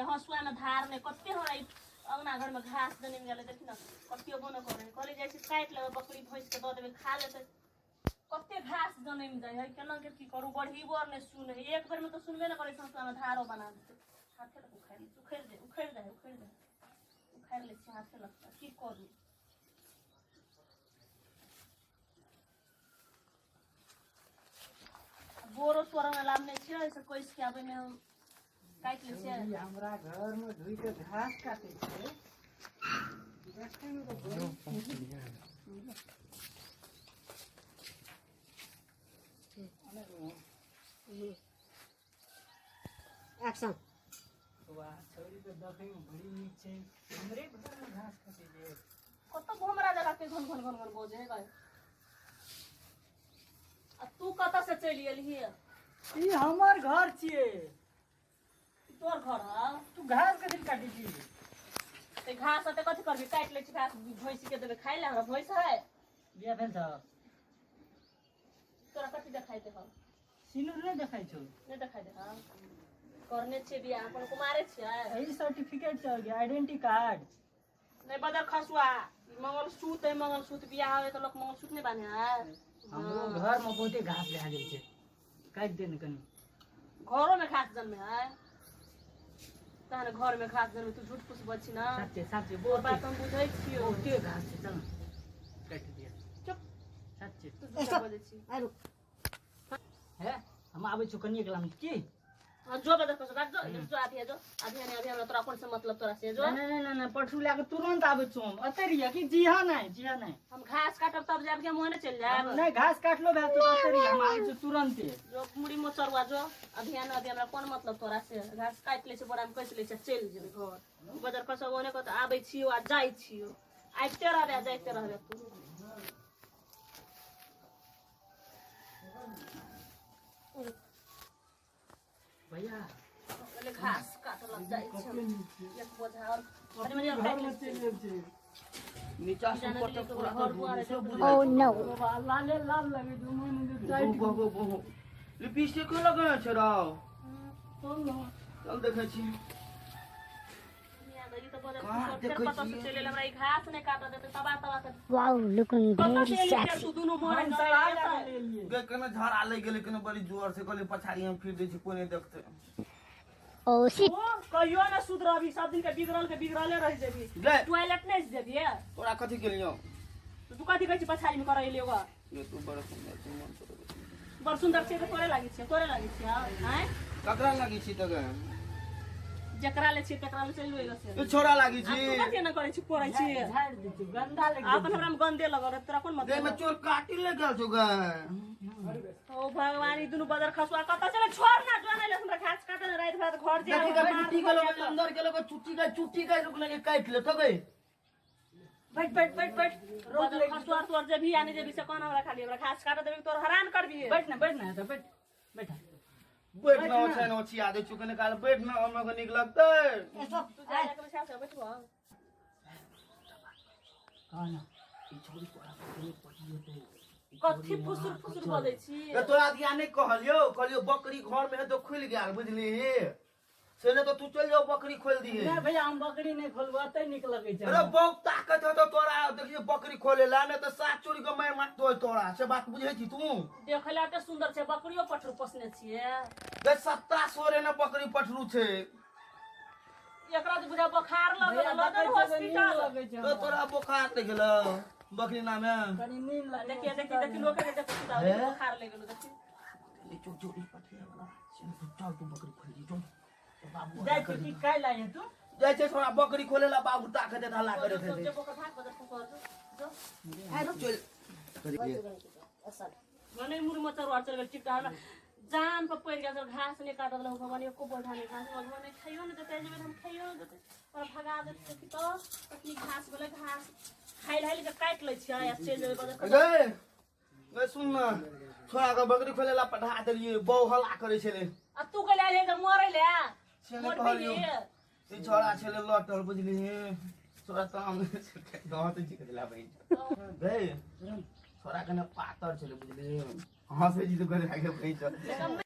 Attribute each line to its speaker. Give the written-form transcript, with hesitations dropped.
Speaker 1: के हंसुआ में धार नहि कते हमरा ई अंगना घर में घास जनमि गेलै देखी ने कते बनो करै कहली जाइ छी काटि लेबै बकरी भैंस के दऽ देबै खा लेतै कते घास जनमि जाइ है केना के की करू बढ़ीबो आर नहि सुनै है एक बेर में तऽ सुनबे नहि करै छै हंसुआ में धारो बना देतै हाथे लग उखाड़ि लै छी उखड़ि जाइ उखड़ि जाइ उखड़ि जाइ उखाड़ि लै छी हाथे लग की करू बोरो तोड़ऽ मे लाभ नहि छियै से कसि के आबै मे हम काटि लै छियै
Speaker 2: ई हमरा घर में ढुइ के घास काटे छै देखै में तऽ बड़ी
Speaker 3: एक्शन।
Speaker 2: वाह, छौरी तऽ देखै में बड़ी नीक छै। हमरे घर में घास काटे छै।
Speaker 1: कतऽ भमरा जगह के घन घन घन घन बजै है गए आ तू कतऽ से चलि एलही?
Speaker 2: ई हमर घर छियै।
Speaker 1: ई तोर घर है?
Speaker 2: तू घास कथी काटै छी?
Speaker 1: ते घास होते कथी करबी? काटि लै छी घास, भैंसी के देबै खाइ लए। हमरा भैंस है।
Speaker 2: बियाह भेल छौ?
Speaker 1: तोरा कथी देखाइ दे हौ?
Speaker 2: सिनुर नहि देखाइ छौ?
Speaker 1: नहि देखाइ दे हौ। करने छियै बियाह, अपन कुमारे छियै।
Speaker 2: ई सर्टिफिकेट छौ कि आइडेंटिटी कार्ड?
Speaker 1: नहि बदर खसुआ, ई मंगलसूत्र है, मंगलसूत्र। बियाह होय तऽ लोक मंगलसूत्र नहि बान्हे है?
Speaker 2: हमरो घर में बहुते घास भए गेल छै, काटि दे ने कनी।
Speaker 1: घरो में घास जन्मे है तहन घर में घास जन्मे। तू झूठ फूस बजै छी ना?
Speaker 2: साचे साचे।
Speaker 1: ओ
Speaker 2: बहुते
Speaker 1: बात हम बुझै छियौ।
Speaker 2: बहुते घास छै, चल ने काटि दिअ।
Speaker 1: चुप।
Speaker 2: साचे।
Speaker 1: तू झूठ बजै छी।
Speaker 3: आइ रुक।
Speaker 2: हे, हम आबै छौ कनिए कालमे की।
Speaker 1: हाँ, जो बदर खसुआ राख, जो जो आधी है, जो आधी है, नहीं आधी हमरा तोरा कोन से मतलब तोरा से जो।
Speaker 2: नहीं नहीं नहीं नहीं, पठू लए के तुरंत आबै छौ हम। एतै रहिए कि? जी हाँ नहीं, जी हाँ नहीं।
Speaker 1: हम घास काटब तब जाब के हम ओने चलि जायब।
Speaker 2: नहीं, घास काटलो भेल तो एतै रहिए, हम आबै छौ तुरंते।
Speaker 1: जो मुड़ी मोचरुआ, जो अभी न अभी हमरा कोन मतलब तोरा से। घास काटि लै छै बोरा में कसि लै छै, चलि जेबै घर। बदर खसुआ ओने कत आबै छियो आ जाइ छियो, आबिते रहबे आ जाइते रहबे तू।
Speaker 2: भैया
Speaker 1: पहिले घास काटल जाइ छै एक बोझा और मने मने और काटि लै छियै।
Speaker 4: नीचा से ऊपर तक पूरा
Speaker 1: घर दुआर
Speaker 4: सब
Speaker 3: ओ नो।
Speaker 2: लाले लाल लगे छै मन जे टाइट।
Speaker 4: बहु बहु लिपस्टिक क्यों लगेने छै राव?
Speaker 2: चल न।
Speaker 4: चल देखै छी। कहाँ
Speaker 1: फेर
Speaker 4: देखै
Speaker 1: कतऽ से
Speaker 4: छियै?
Speaker 1: चलि एलै? हमरा ई घास नहि काटऽ देतै तबा तबा के।
Speaker 3: वाओ, लुकिंग
Speaker 1: कतऽ
Speaker 3: वेरी
Speaker 1: से एली फेर
Speaker 3: सेक्सी।
Speaker 1: तू दुनू मरे
Speaker 2: हम सलाह लए लेलियै।
Speaker 4: गे केना झाड़ा लागि गेलै केना बड़ी जोर से। कहलियै पछाड़ी हम फिर दै छी, कोई नहि देखतै।
Speaker 3: Oh shit.
Speaker 1: ओ कहियो ने सुधरबी, सब दिन के बिगड़ल के बिगड़ले रहि जेबी।
Speaker 4: गे
Speaker 1: टॉयलेट नहि जेबी।
Speaker 4: तोरा कथी केलियौ?
Speaker 1: तू कथी कहै छी पछाड़ी मे करै एलियै ओकर?
Speaker 4: गे तू बड़ा सुंदर छै, मन तोरे।
Speaker 1: बड़ सुंदर छै तऽ तोरे लागै छै, तोरे लागै छै आँय?
Speaker 4: ककरा लागि छी तऽ गे?
Speaker 1: जकरा ले छियै तकरा ले चलि जेबै से।
Speaker 4: तू छोड़ा लागि
Speaker 1: आ
Speaker 4: छी।
Speaker 1: तू कथी एना करै छी, कोरै छी?
Speaker 2: झाड़ि दै छै, गंदा लागि
Speaker 1: अपन हमरा मे गंदे लगल रहै, तोरा कोन
Speaker 4: गे में
Speaker 1: मतलब?
Speaker 4: चोर काटी ले गेल छौ गे।
Speaker 1: ओ भगवान, ई दुनू बदर खसुआ कतऽ चले? छोड़ ना, जो नहीं हमरा घास काटे राति भर घर जे
Speaker 4: देखी गे चुट्टी के लोग अंदर के लोग चुट्टी के चुट्टी के लोग लगे काटि ले तो गे।
Speaker 2: बैठ बैठ बैठ बैठ, रोक
Speaker 1: बदर
Speaker 2: ले।
Speaker 1: खसुआ तोर जे भी आने जे भी से कोन हमरा खाली हमरा घास काटे देबी तोर हरान करबी।
Speaker 2: बैठ ना, बैठ ना, बैठ बैठ।
Speaker 4: बैठ ना, ओछाइन ओछिया दै छौ कने काल, बैठ ना, हमरा के नीक लगतै।
Speaker 1: तू जा के बैठा से बैठबो।
Speaker 2: कह ना।
Speaker 4: ई छोरी तोरा कनी पटियो।
Speaker 1: कथी फुसुर फुसुर बजै छी?
Speaker 4: ए तोरा दिया नहि कहलियौ, कहलियौ बकरी घर में है तो खुलि गेल बुझली से, नहि तो तू चलि जाओ बकरी खोलि दिहे।
Speaker 2: नहीं भैया, हम बकरी नहीं खोलबो, एतै नीक लगै छै।
Speaker 4: अरे बहुत ताकत है तो तोरा देखियो बकरी खोले ला, नहीं तो सात चोरी के मार मारतो तोरा से, बात बुझै छी तू?
Speaker 1: देखै लए एते सुन्दर छै, बकरियो पठरू पोसने छियै?
Speaker 4: गै सत्ता सोरे ने बकरी पठरू छै।
Speaker 1: एकरा जे बुझा बोखार लगल
Speaker 2: भैया,
Speaker 1: लऽ
Speaker 2: देखै
Speaker 1: जाउ
Speaker 2: छियै तऽ नीक
Speaker 1: हॉस्पिटल।
Speaker 2: लगै छै
Speaker 4: तो
Speaker 2: हमरा।
Speaker 4: तोरा बोखार लागि गेलौ बकरी नामे?
Speaker 2: कनी नींद लागै।
Speaker 1: देखिए देखिए देखिए, लोक के देखो सुताओ,
Speaker 4: हे?
Speaker 1: बोखार लागि गेलो देखिए।
Speaker 4: चोर चोरी पठिया वाला तू चल, तू बकरी खोल दी चल बाबू।
Speaker 2: जाइ छी की काल्हि आइहे तू?
Speaker 4: जाइ छै छोरा बकरी खोले ला, बाबू ताकत देत हल्ला करे
Speaker 1: जो
Speaker 4: थे।
Speaker 1: जो बोखार भाग बदर फुसुर जो जो।
Speaker 3: आइ रुक।
Speaker 4: चल।
Speaker 3: एक्शन।
Speaker 1: भने मुड़ मचर चल गेल चिपटा हमरा जान पर पड़ि गेल। घास नहि काटल देलक भगवान, एको बोझा नहि घास। भगवान नहि खाइयो नहि देतै, जेबै तऽ हम खाइयो नहि देतै पर भगा देतै। देखी तऽ कखनी घास भेलै, घास खाइ लए के काटि लै छियै आ चलि जेबै बदर।
Speaker 4: गै गै सुन न, छोरा के बकरी खोले ला पठा देलियै, बहु हल्ला करै छलै।
Speaker 1: आ तू कहले आइले जे मरै ले।
Speaker 4: से नहि
Speaker 1: मरबी।
Speaker 4: कहलियौ। ई छोरा छलै लटल बुझली, छोरा ताम दाँत झिक देला बहिन गै। छोरा कने पातर छलै बुझली, हँसै छी तऽ गोरे आगे बहिन।